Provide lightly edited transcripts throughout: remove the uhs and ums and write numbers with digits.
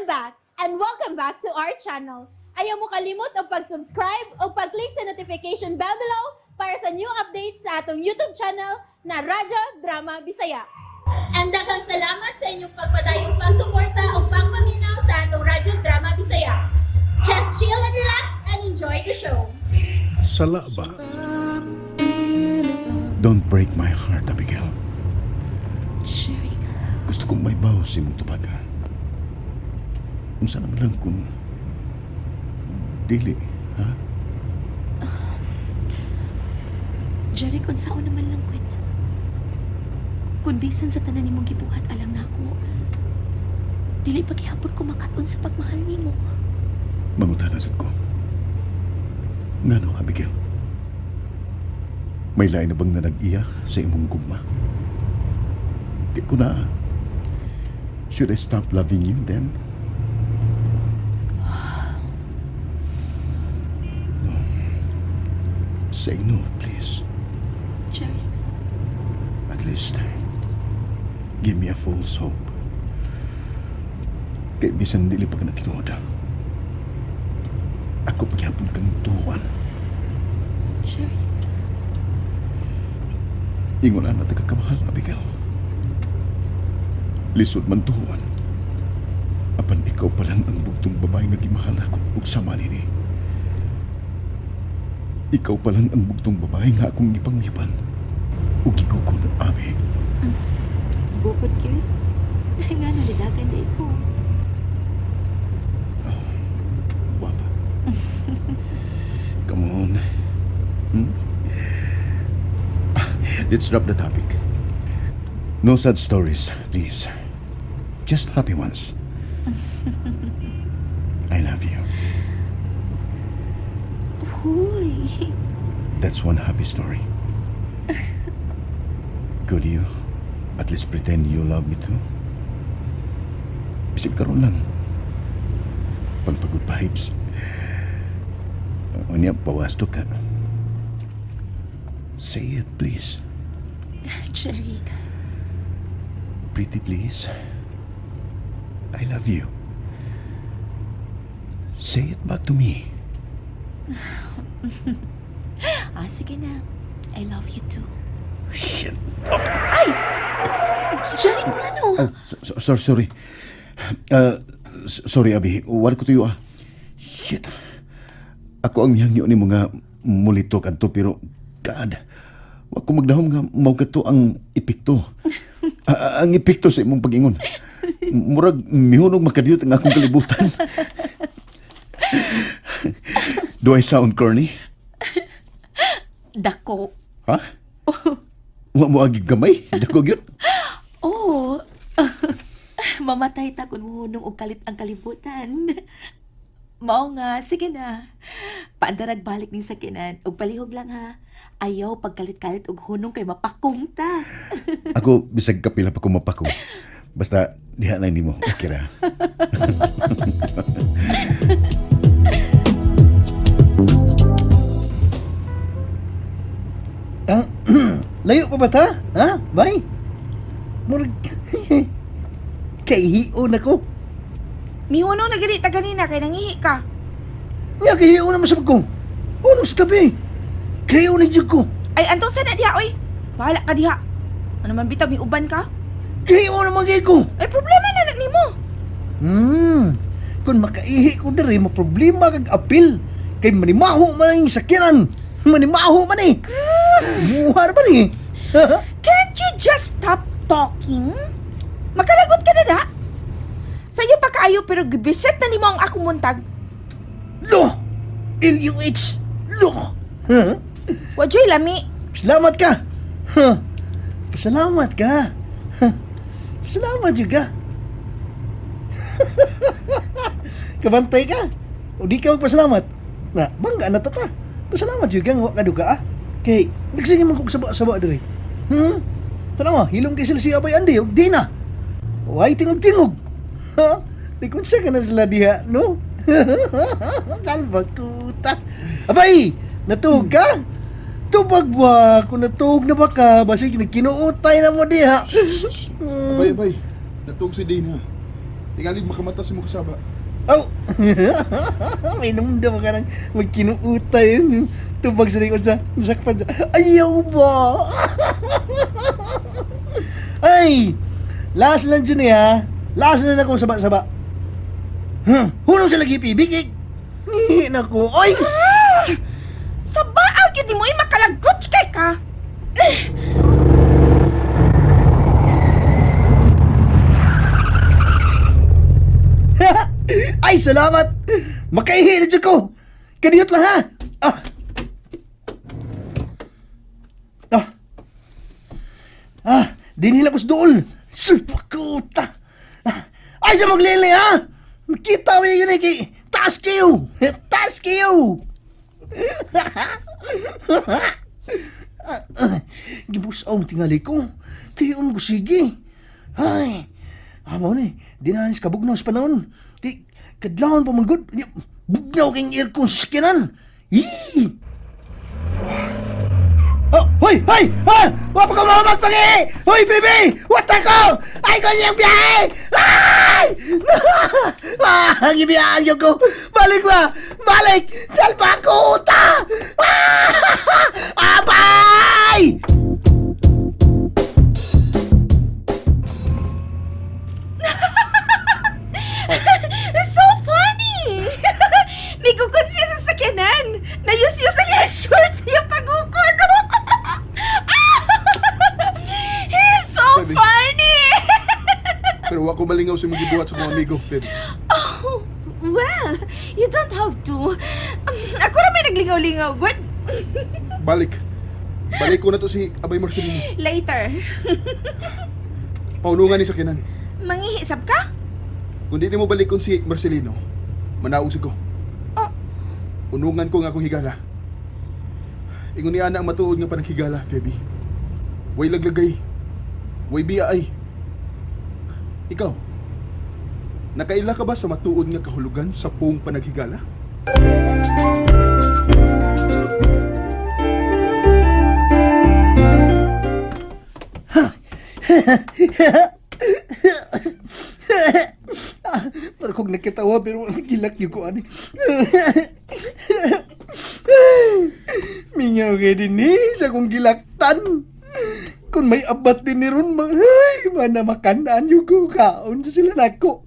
I'm back and welcome back to our channel. Ayaw mo kalimot og pag-subscribe o pag-click sa notification bell below para sa new updates sa atong YouTube channel na Radyo Drama Bisaya. And daghang salamat sa inyong pagpadayong pagsuporta o pagpaminaw sa atong Radyo Drama Bisaya. Just chill and relax and enjoy the show. Sala ba? Don't break my heart, Abigail. Jeric. Gusto kong mahibaw sa imong tubaga. Unsa naman lang kung dili, ha? Jeric, unsaon naman lang kun bisan sa tanan nimong gibuhat alang nako, dili pa gihapon ko makat-on sa pagmahal nimo. Mangutana sad ko. Ngano, Abigail? May lain na bang nanag-iya sa imong gugma? Di ko na. Should I stop loving you then? No. Say no, please. Jeric. At least, give me a false hope. Kay bisan dili pa ka na tinuod, ako paghapon kang tuwan. Jeric. Ingon ana ta kamahal, Abigail. Lisod man tuwan. Apan ikaw pa lang ang bugtong babae nga gimahal ako ug sama nini. Ikaw pa lang ang bugtong babae nga akong gipangyaban ug gigugod, Abi. Gugod gyud. Nga nalidagan di ko. Guwapa. Come on. Let's drop the topic. No sad stories, please. Just happy ones. I love you. Huy. That's one happy story. Could you at least pretend you love me too? Bisag karon lang. Pangpa-good vibes. Unya, pawasto ka. Say it, please. Jeric. Pretty please. I love you. Say it back to me. Ah, sige na. I love you too. Shit. Ay! Jeric, ngano? Oh, sorry, sorry. Sorry, Abi. Wala ko tuyo ah. Shit. Ako ang nihangyo ni mga mulitok adto pero God, wa ko magdahom nga mao kato ang epekto. Ah, ang epekto sa imong pag-ingon. Murag mihunong makadiyot ang akong kalibutan. Do I sound corny? Dako. Ha? Wa mo agi gamay? Dako gyud? Oh. Mamatay ta kung muhunong og kalit ang kalibutan. Mao nga, sige na. Paandarag balik ning sakyanan og palihog lang ha. Ayaw pagkalit-kalit og hunong kay mapakong ta. Ako bisag kapila pa ko mapako. Basta diha na nimo, okay ra. Ah, layo pa ba ta? Ha? Bay? Murag kaihion ako. Mihunong na gali ta ganina kay nangihi ka. Nya kahion naman sa ko. Unong sa tabi? Kahion na jud ko. Ay, antusa na diha oy. Bahala ka diha. Ano man bitaw miuban ka? Kahion naman kay ko. Ay, problema na na nimo. Kung makaihi ko diri, maproblema kag apil. Kay manimaho man ang sakyanan. Manimaho man eh. Muhar ba ni? Can't you just stop talking? Makalagot ka na da. Sayo pa kaayo pero gibisit na nimo ang akong muntag. Lo! L-U-H! Lo! Huh? Wa joy lami. Salamat ka! Huh. Pasalamat ka! Huh. Pasalamat juga! Kabantay ka! O di ka magpasalamat? Na, bangga na tata. Pasalamat juga nga wa ka duga ah. Kay, nagsige man kog saba-saba diri. Tanawa, hilom kay sila si Abay Andy, ug di na. Way tingog-tingog. Ha? Di kung sa ka na sila diha, no? Kalba kuta. Abay, natuog ka? Tubag ba? Kung natuog na ba ka, basig nagkinuutay na mo diha. Abay, abay. Natug si Dina. Tingali makamata sa imong kasaba. Oh! May numdum ka nang magkinuutay. Tubag sa likod sa sakpan. Ayaw ba? Ay! Last lang dyan eh ha. Last na lang akong saba-saba. Huh? Hunong sa lagi pibigig. Nihi na ko. Oy! Sa baal gyud nimo ay makalagot kay ka. Ay, salamat! Makaihi na dyan ko! Kaniyot lang ha! Ah! Ah! Ah! Dinhila ko sa dool! Supakuta! Ah! Ay, sa maglili ha! Makita mo yun eh, kay... Taas kayo! Taas kayo! Gibusaw mo tingali ko. Kayo ko sige. Ay! Amo ni, dinanis ka bugnaw sa panahon. Kay, kadlawon pa man gud. Bugnaw kayong aircon sa sakyanan. Yee! Oh, hoy, hoy! Ah! Wa pa ka mamagpagi! Hoy, baby! What the ko? Ay, ko niyang biyahe! Ay! Ah, ang ibiyahan niyo ko! Balik ba? Balik! Salba ko uta! Ah! Abay! It's so funny! Migugod siya sa sakyanan. Nayus-yus ang iyang shorts sa iyang pagukod. He's so Sabi. funny! Pero wa ko malingaw sa imong gibuhat sa akong amigo, Feby. Oh, well, you don't have to. Ako ra may naglingaw-lingaw, good. Balik. Balik ko na to si Abay Marcelino. Later. Paunungan ni sakyanan. Mangihisap ka? Kung di nimo balikon si Marcelino, manaog sa ko. Oh. Unungan ko nga akong higala. Ingon ni ana ang matuod nga panaghigala, Feby. Way laglagay. Way biya ay. Ikaw, nakaila ka ba sa matuod nga kahulugan sa puong panaghigala? Para kong nakitawa pero gilak yung ko ani. Mingaw kay din ni sa kong gilaktan. Kung may abat din ni ron, ay, mana makanaan yung ko kaon sa sila nako.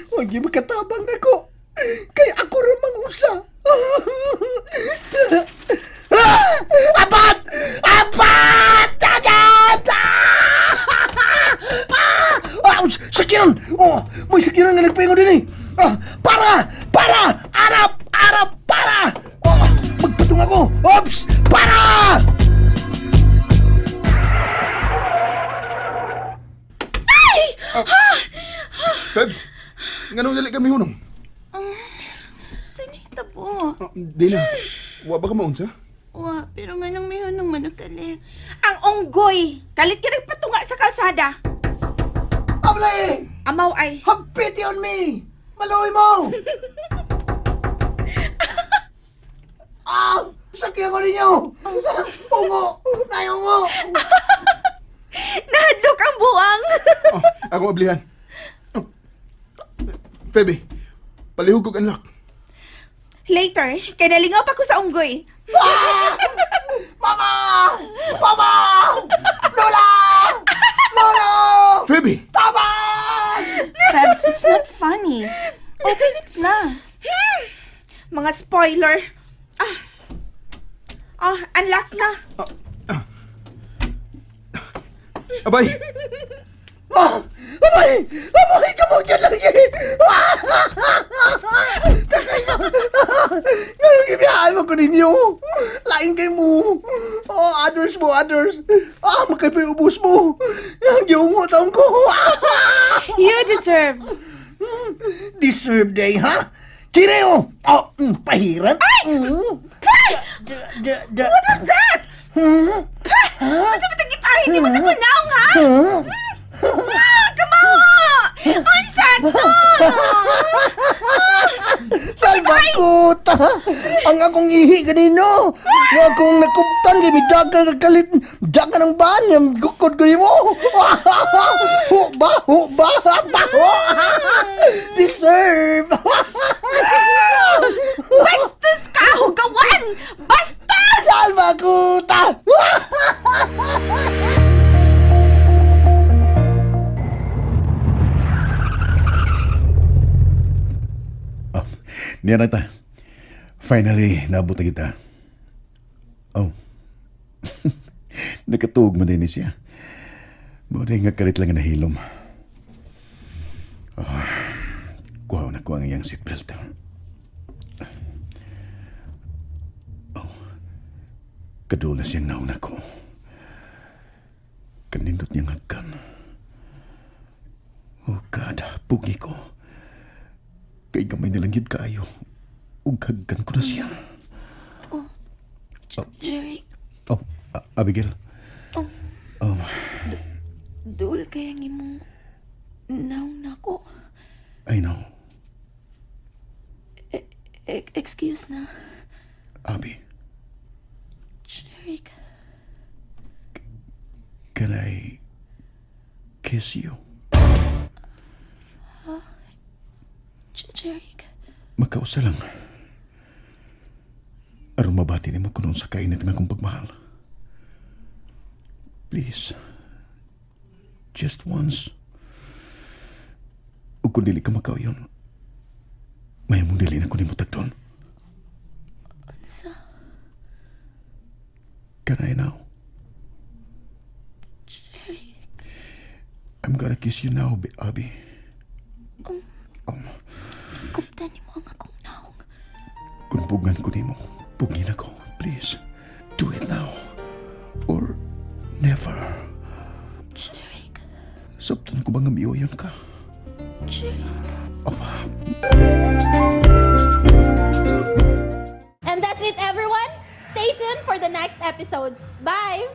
Huwag yung makatabang nako. Kay ako ramang usa. Ah! Abat! Abat! Abat! Ah! Ah! Sakiran! Oh, may sakiran nga nagpaingo din eh. Ah, para! Para! Arap! Arap! Para! Oh, magpatong ako! Ops! Para! Febs, nganong dali kami hunong? Sinita po. Ah, di na. Wa ba ka maunsa? Wa, pero nga nang may hunong manukali. Ang unggoy! Kalit ka nagpatunga sa kalsada. Ablay! Amaw ay. Have pity on me! Maluoy mo! Ah! Sakyan ko ninyo! Ungo! Nayungo! Nahadlok ang buwang. Oh, ako ablihan. Oh. Febe, palihog kog unlock. Later, kay nalingaw pa ko sa unggoy. Mama! Mama! Lola! Lolo! Febe! Taman! Febs, it's not funny. Open it na. Mga spoiler. Ah. Ah, unlock na. Abay! Ah! Abay! Abay! Kamog dyan lagi! Takay ka! Ngayong ibiyaan mo ko ninyo! Lain kay mo! Oh, others mo, others! Ah, makapay ubos mo! Giungo taong ko! You deserve. Deserve day, ha? Kireo! Oh, pahiran! Ay! Ay! Da, What was that? Hmm? Ano ba tagipahit mo sa kunaong, ha? Huh? Ah, kamaho! Unsa to? Salva ko! Salbakuta! Ang akong ihi kanino! Nga akong nakuptan kay midaga ka kalit. Daga ng ban, yung gukod ko nimo. Ho ba? Ho ba? Taho! Deserve! Bastos ka, hugawan! Bastos! Salbakuta! Oh, niya na ta. Finally, naabot na kita. Oh. Nakatuog man din ni siya. Mao nga kalit lang nga nahilom. Oh, kuha na ko ang iyang seatbelt. Oh, kadula siyang nauna ko. Kanindot niyang hagkan. Oh God, pugi ko. Kay gamay nilang yun kaayo. Ug hagkan ko na siya. Jeric, Oh, Abigail. Oh. Oh, duol kaya ang imong naong nako. I know. Excuse na. Abby, Jeric, can I kiss you? Jeric. Magkausa lang. Aron mabati nimo kuno sa kainit nga akong pagmahal. Please. Just once. Ug kung dili ka makauyon, may mong dili na ko nimo tagdon. Unsa? Can I now? Jeric. I'm gonna kiss you now, Abby. Kuptan nimo ang akong naong. Kung pugan ko nimo, pugin ako. Please, do it now. Or never. Jeric. Sabton ko ba nga miyoyon ka? Jeric. Oh, And that's it, everyone. Stay tuned for the next episodes. Bye!